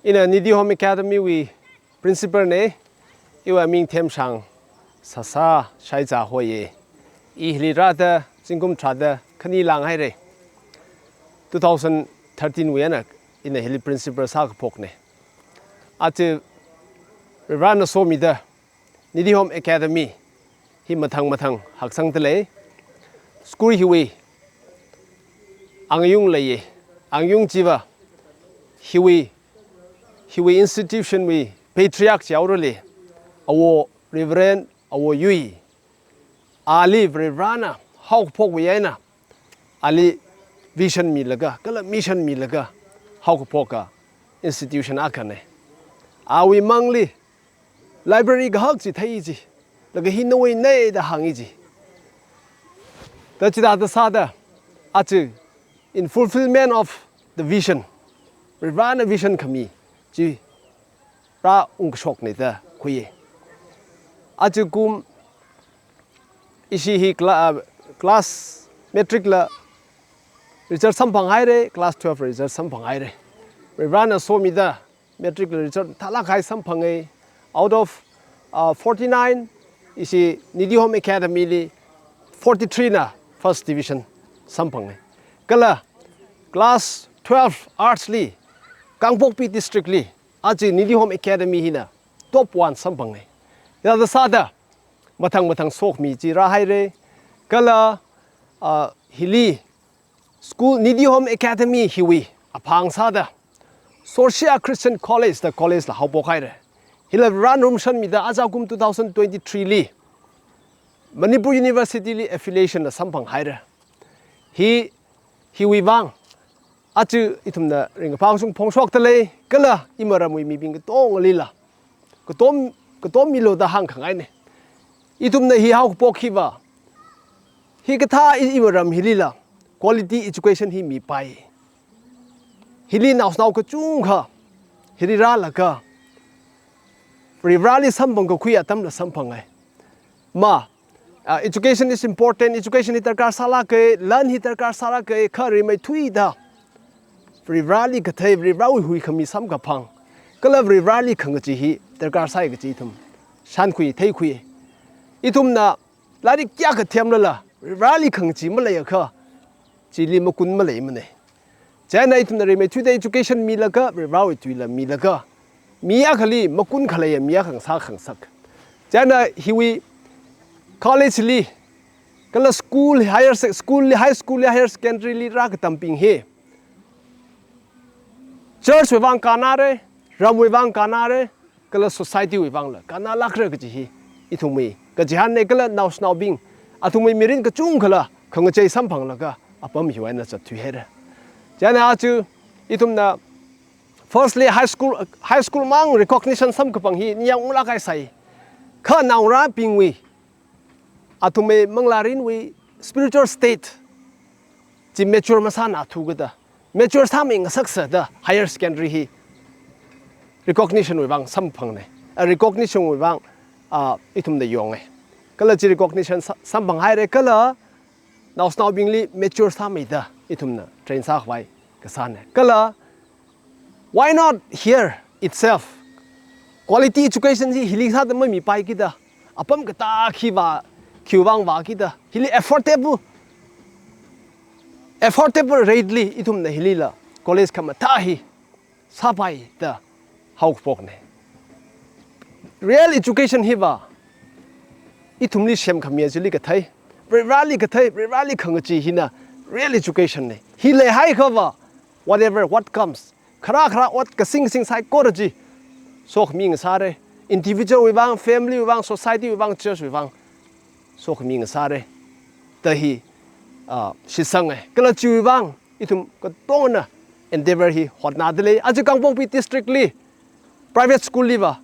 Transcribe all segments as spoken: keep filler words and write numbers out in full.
Ina Nidihom Academy wui principal ne, iwui aming Themshang Sasa Shaiza hoiye. I hili rāda zingkum tharāda khani lānghaire. Two thousand thirteen wui eina ina hili principal sākaphokne. Aja Varivarana somida Nidihom Academy hi mathang mathang haksangda lei. School hiwui angayung leiye. Angayung chiva hiwui, hiwui institution wui patriarch yaorale, Awo Reverend Awo Yui. Ali Varivarana haokaphokwui eina ali vision milaga, kala mission milaga haokaphoka institution akhane. Awui mangli library kahak chi thei chi, laga hi nawui nei da hāngi chi. Da chithāda sāda, aja in fulfillment of the vision, Varivarana vision khami chi rāungkashokne da khuiye. Aja kum ishi hi cla-, ah, class matric la result samphanghaire, class twelve result samphanghaire. Varivarana somida matric la result thālāk kahai samphange. Out of, uh, forty-nine, ishi Nidihom Academy li forty-three na first division samphange. Kala class twelve arts li Kangpokpi district li aja Nidihom Academy hina top one samphange. Chithāda sāda mathang mathang sokhami chi rāhaire. Kala, ah, hili school Nidihom Academy hiwui aphang sāda Sorshia Christian College da college la haophokhaire. Hila Varivarana rumshanmida aja kum two thousand twenty-three li Manipur University li affiliation la samphanghaire. Hi, hiwui vang aja ithumna ringkaphā kachung phongshokda lei, kala iramwui mibing katongalila katom, katom milu da hāngkhangaine. Ithumna hi haokaphok hiva, hikathā i-, iram hilila quality education hi mipai. Hili naoshinao kachungkha hili rālaga Varivarali samphang kakhui atamla samphange. Ma, ah, education is important, education hi darkar sālāke, lan hi darkar sālāke, kha rimeithuida Varivarali kathei, Varivarawui huikhami samkaphang, kala Varivarali khangachee hi darkar sāi kaji ithum shānkhui, theikhui. Ithumna lairik kayākha themlala Varivarali khangachee maleiakha, chili makun maleimane. Chieina ithumna rimeithuida education milaga, Varivarawui tuila milaga, mi akhali makun khaleiya mi akha ngasā khangasak. Chieina hiwui college li, kala school, higher sec-, school li, high school li, higher secondary li rākatambing hi church wui vang kannare, ramwui vang kannare, kala society wui vangla kannalākre kaji hi ithumwui kachihānne. Kala naoshinaobing, athumwui mirin kachungkhala khangachei samphanglaga apam hiwui eina zatthuihaire. Chieina aja ithumna firstly high school, high school mang recognition samkaphang hi ningyāng unglāk kahai sai. Kha naongarābingwui, athumwui manglārinwui spiritual state chi mature masānathukida, mature sāmi ngasaksa da higher secondary hi recognition wui vang samphangne. A recognition wui vang, ah, ithumna yonge. Kala chi recognition sa-, samphanghaire, kala naoshinaobingli mature sāmida ithumna train sākhavai kasāne. Kala why not here itself? Quality education hi hili sāda mamipaikida, apam katā khi vā, khiwui vang vākida, hili affordable, affordable rate li ithumna hilila college khamathā hi sāpai da haokaphokne. Real education hiva ithumli semkhami chili kathei, Varivarali kathei, Varivarali khangachee hina real education ne. Hi leihaiakhava, whatever, what comes, kharā kharā ot kasing kasing saikora chi sokhami ngasāre. Individual wui vang, family wui vang, society wui vang, church wui vang sokhami ngasāre da hi, ah, shitsange. Kala chiwui vang ithum katongana endeavor hi hotnada lei. Aja Kangpokpi district li private school liva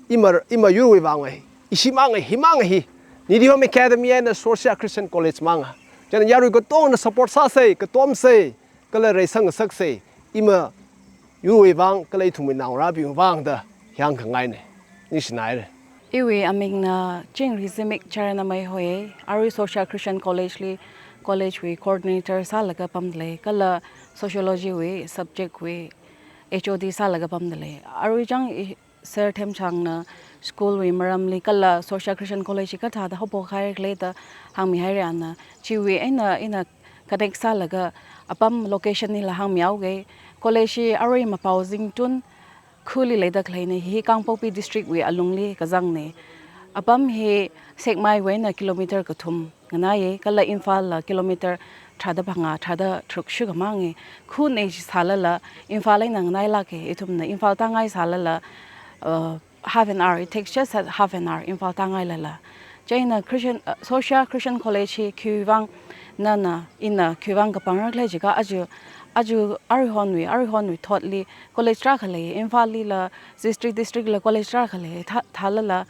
ima, ima yurwui vang ai, ishi mang ai, hi mang ai hi, Nidihom Academy eina Sorshia Christian College manga. Chieina yarui katongana support sāsei, katomsei, kala reisang ngasaksei, ima yurwui vang kala ithumwui naongarābingwui vang da hāngkhangaine. Ningshinaire. Iwui amingna Chingri Zimik Charanamei hoi, arui Sorshia Christian College li college wui coordinator sālaga pamda lei, kala sociology wui subject wui H O D sālaga pamda lei. Arui chang i, Sir Themchangna school wui maramli kala Soshia Christian College hi kathāda haophok haira khala da hāngmihaira ana. Chiwui eina ina connect sālaga apam location hila hāngmihaoga. College hi arui Mapaozing tun khuli leida khaleina, hi Kangpokpi district wui alungli kazangna. Apam hi Sekmaiwui eina kilometer kathum nganaiya, kala Imphalla kilometer tharāda phangā, tharāda tharuk shukhamanga. Khunei chi sālala, Imphal eina nganailāka, ithumna Imphal tāngai sālala, uh, half an hour, it takes just a half an hour, Imphal tāngailala. Chieina Christian, uh, Soshia Christian College hi khiwuivang nana, ina khiwuivang kapangra khala jiakha, aja, aja aruihonwui, aruihonwui thotli college tarākha lei, Imphalli la, district, district la college tarākha lei, thā, thālala,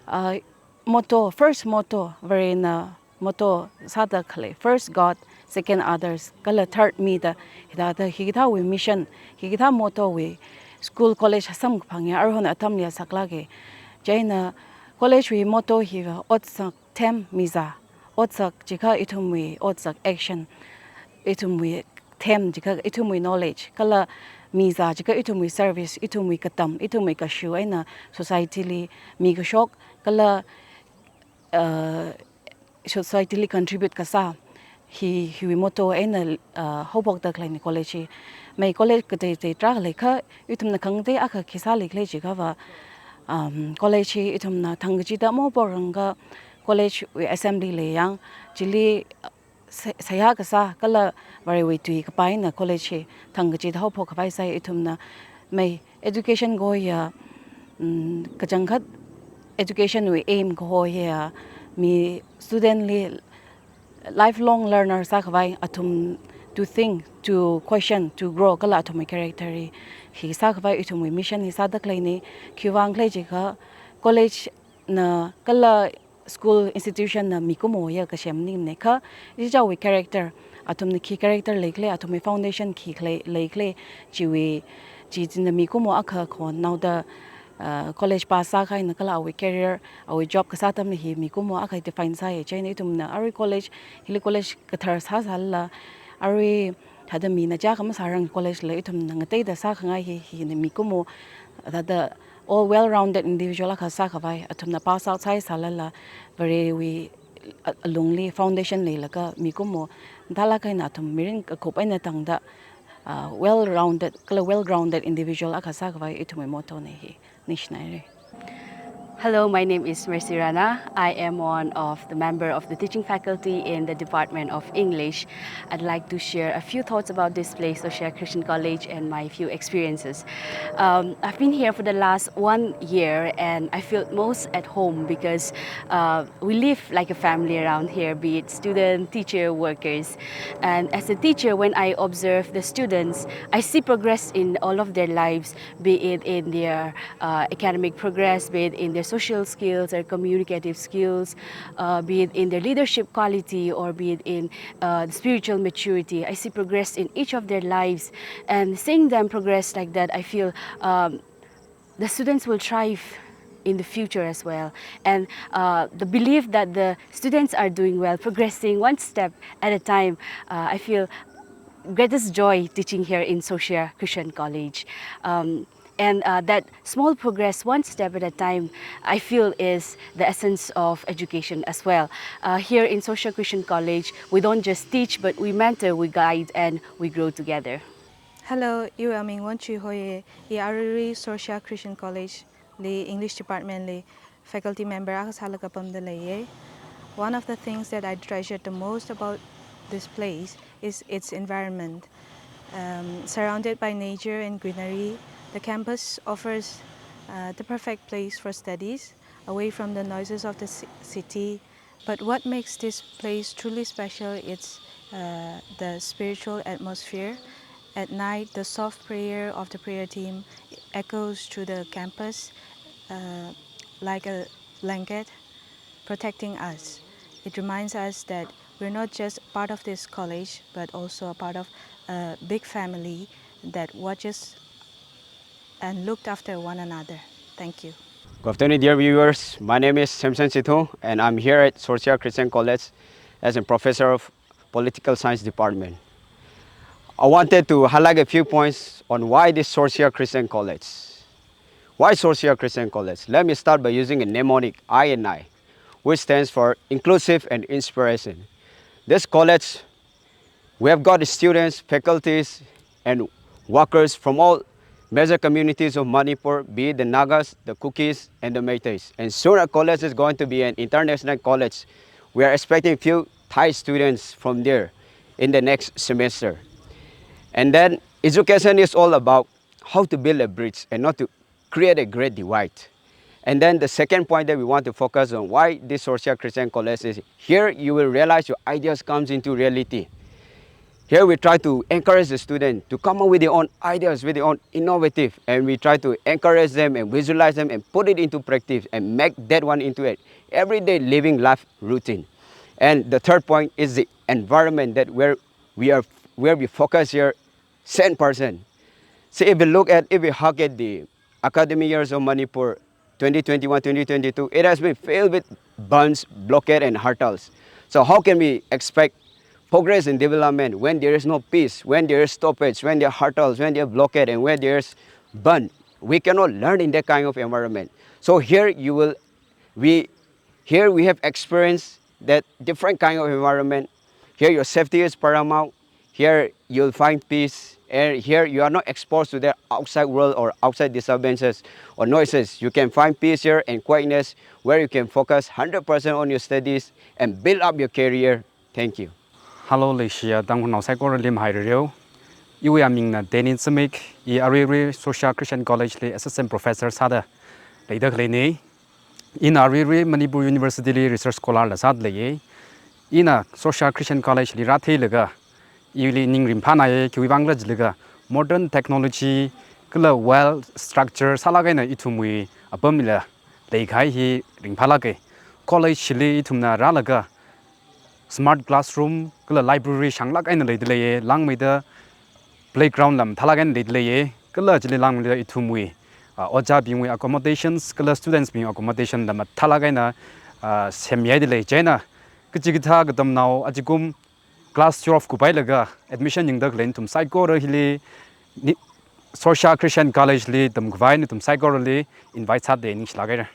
uh, motto, first motto, Varena motto sāda khalei, first God, second others, kala third me da, hithāda, hikathāwui mission, hikathā motto wui school college samkaphang ya, aruihon atamli saklāka. Chieina college wui motto hiva otsak them mizā, otsak jiakha ithumwui, otsak action, ithumwui them jiakha ithumwui knowledge, kala mizā jiakha ithumwui service, ithumwui katam, ithumwui kashu eina society li mikashok, kala, uh, society li contribute kasā, hi, hiwui motto eina, uh, haophokda khaleina college hi. Mai college kateitei tarākha leikha, ithumna khangatei akha khi sāli khala jiakhava, um, college hi ithumna thangkachida mahaophokranga, college wui assembly lei yang, chili, uh, se-, seihā kasā kala Varewui tui kapai eina college hi thangkachida haophok khavai sāi. Ithumna mai education kahoya, mm, kachangkhat education wui aim kaho hiya, mi student li lifelong learner sākhavai, athum to think, to question, to grow, kala athumwui character hi, hi sākhavai ithumwui mission hi sāda khaleina. Khiwuivang khala jiakha college na kala school institution na mikumo ya kasem maningmana kha, ichichāwui character, athumna khi character leikhala, athumwui foundation khi khalei, leikhala, chiwui, chi china mikumo akha khon naoda, uh, college pass sākahai eina kala awui career, awui job kasā atamli hi mikumo akha define sāya. Chieina ithumna arui college, hili college kathar sāsālala, arui thāda mina chiyākha masārang college la, ithumna ngateida sākhangai hi, hina mikumo, thāda all well-rounded individual akha sākhavai, athumna pass out sāhaisālala, Varewui a-, alungli foundation leilaga mikumo, thālāk eina athum mirin kakup eina tangda, uh, well-rounded, kala well-grounded individual akha sākhavai ithumwui motto na hi. Ningshinaira. Hello, my name is Mercy Rana. I am one of the member of the teaching faculty in the Department of English. I'd like to share a few thoughts about this place, Soshia Christian College, and my few experiences. Um, I've been here for the last one year, and I feel most at home because, uh, we live like a family around here, be it student, teacher, workers. And as a teacher, when I observe the students, I see progress in all of their lives, be it in their, uh, academic progress, be it in their social skills, their communicative skills, uh, be it in their leadership quality, or be it in, uh, spiritual maturity. I see progress in each of their lives, and seeing them progress like that, I feel, um, the students will thrive in the future as well. And, uh, the belief that the students are doing well, progressing one step at a time, uh, I feel greatest joy teaching here in Soshia Christian College. Um, and, uh, that small progress, one step at a time, I feel is the essence of education as well. Uh, here in Soshia Christian College, we don't just teach, but we mentor, we guide, and we grow together. Hello, iwui aming Wonchui hoiya, i aruirui Soshia Christian College li English Department li faculty member akha sālaga pamda leiya. One of the things that I treasured the most about this place is its environment. Um, surrounded by nature and greenery, the campus offers, uh, the perfect place for studies, away from the noises of the ci-, city. But what makes this place truly special is, uh, the spiritual atmosphere. At night, the soft prayer of the prayer team echoes through the campus, uh, like a blanket protecting us. It reminds us that we're not just part of this college, but also a part of a big family that watches and looked after one another. Thank you. Good afternoon, dear viewers. My name is Samson Sithu, and I'm here at Soshia Christian College as a professor of Political Science Department. I wanted to highlight a few points on why this Sorshia Christian College. Why Sorshia Christian College? Let me start by using a mnemonic, I and I, which stands for inclusive and inspiration. This college, we have got students, faculties, and workers from all major communities of Manipur, be it the Nagas, the Kukis, and the Meiteis. And soon our college is going to be an international college. We are expecting few Thai students from there in the next semester. And then education is all about how to build a bridge and not to create a great divide. And then the second point that we want to focus on, why this Sorshia Christian College is here, you will realize your ideas comes into reality. Here we try to encourage the student to come up with their own ideas, with their own innovative, and we try to encourage them and visualize them and put it into practice and make that one into an everyday living life routine. And the third point is the environment that where we are, where we focus here, cent percent. See, if we look at, if we look at the academic years of Manipur, twenty twenty-one, twenty twenty-two, it has been filled with bandhs, blockade, and hartals. So how can we expect progress and development when there is no peace, when there is stoppage, when there are hartals, when there are blockade, and when there is bandh? We cannot learn in that kind of environment. So here you will, we, here we have experienced that different kind of environment. Here your safety is paramount. Here you'll find peace, and here you are not exposed to the outside world or outside disturbances or noises. You can find peace here and quietness where you can focus hundred percent on your studies and build up your career. Thank you. Hello, leishiya Tangkhulnao saikorali mahairareo. Iwui amingna Danny Zimik, I aruirui Sorshia Christian College li Assistant Professor sāda leida khaleina. Ina aruirui Manipur University li Research Scholar la sāda leiya. Ina Sorshia Christian College li rātheilaga ili ning ringphānāya, khiwui vangkhala jilaga modern technology kala well structure sālāk eina ithumwui apamlila leikahai hi ringphālāka. College li ithumna rālaga smart classroom kala library shānglāk eina leida leiya, langmeida playground la mathālāk eina leida leiya, kala chili langmeida ithumwui, ah, ojābingwui accommodations kala students bing accommodation la mathālāk eina, ah, semmihaida lei. Chieina kachikathā katamnao ajikum class twelve kuphailaga admission yangda khalei nathum saikora hili ni, Sorshia Christian College li tamkhavai nathum saikorali invite sāda ningshilāk haira.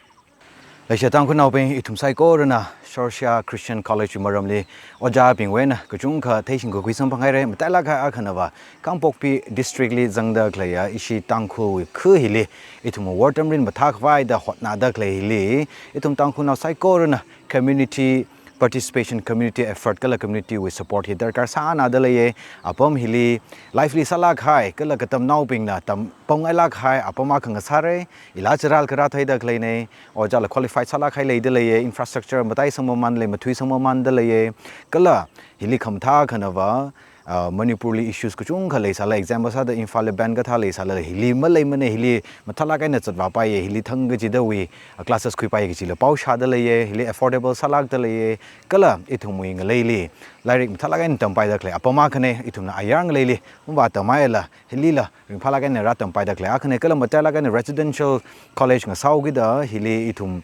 Leishiya Tangkhulnaobing, ithum saikorana Sorshia Christian College wui maramli ojābingwui eina kachungkha theishing kakhui samphang haira. Matailāk kahai akhanava Kangpokpi District li zangda khaleiya ishi Tangkhulwui kha hili ithum wortamrin mathākhavaida hotnāda khalei hili ithum Tangkhulnao saikorana community participation, community effort kala community wui support hi darkar sānāda leiya. Apam hili lively sālāk kahai kala katamnaobingna tam pamngailāk kahai apam akha ngasāra. Ila chara kharā theida khaleina, ojāla qualified sālāk kahai leida leiya, infrastructure mataisang mamānla, mathuisang mamānda leiya. Kala hili khamathā akhanava, ah, Manipur li issues kachungkha leisālala, example sāda Imphal li bandh kathā leisālala, hili maleimana, hili mathālāk eina zatvāpaiya, hili thang kachidawui, ah, classes khuipaiya kajila pao shāda leiya, hili affordable sālākda leiya, kala ithumwui ngaleili lairik mathālāk eina tampaida khalei apam akhana. Ithumna ayar ngaleili mavātamhaila hilila ringphālāk eina rātampaida khalei akhana. Kala matailāk eina residential college ngasāhaokida hili ithum,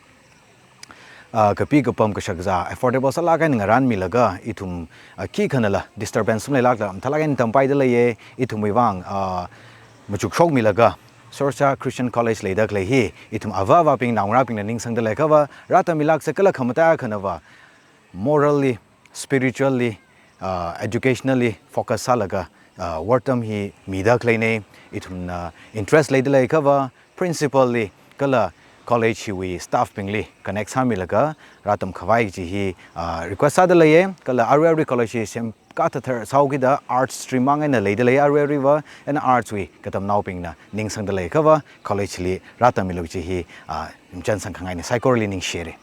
ah, kapi kapam kashakazā affordable sālāk eina ngarānmilaga ithum, ah, khikhanala disturbance maleilākla mathālāk eina tampaida leiya. Ithumwui vang, ah, machukshokmilaga Sorshia Christian College leida khalei hi ithum ava avābing naongarābingna ningsangda leiakhava rātammilāksa. Kala khamataiya akhanava morally, spiritually, ah, educationally focus sālaga, ah, wortam hi mida khaleina. Ithumna interest leida leiakhava principal li kala college hiwui staff bingli connect sāmilaga rātamkhavai kaji hi, ah, request sāda leiya. Kala arui arui college hi semkā thathar sāhaokida arts stream mang eina leida leiya aruiruiva, eina arts wui katamnaobingna ningsangda leiakhava college li rātammilu kaji hi, ah, machānsang khangaina, saikorali ningshira.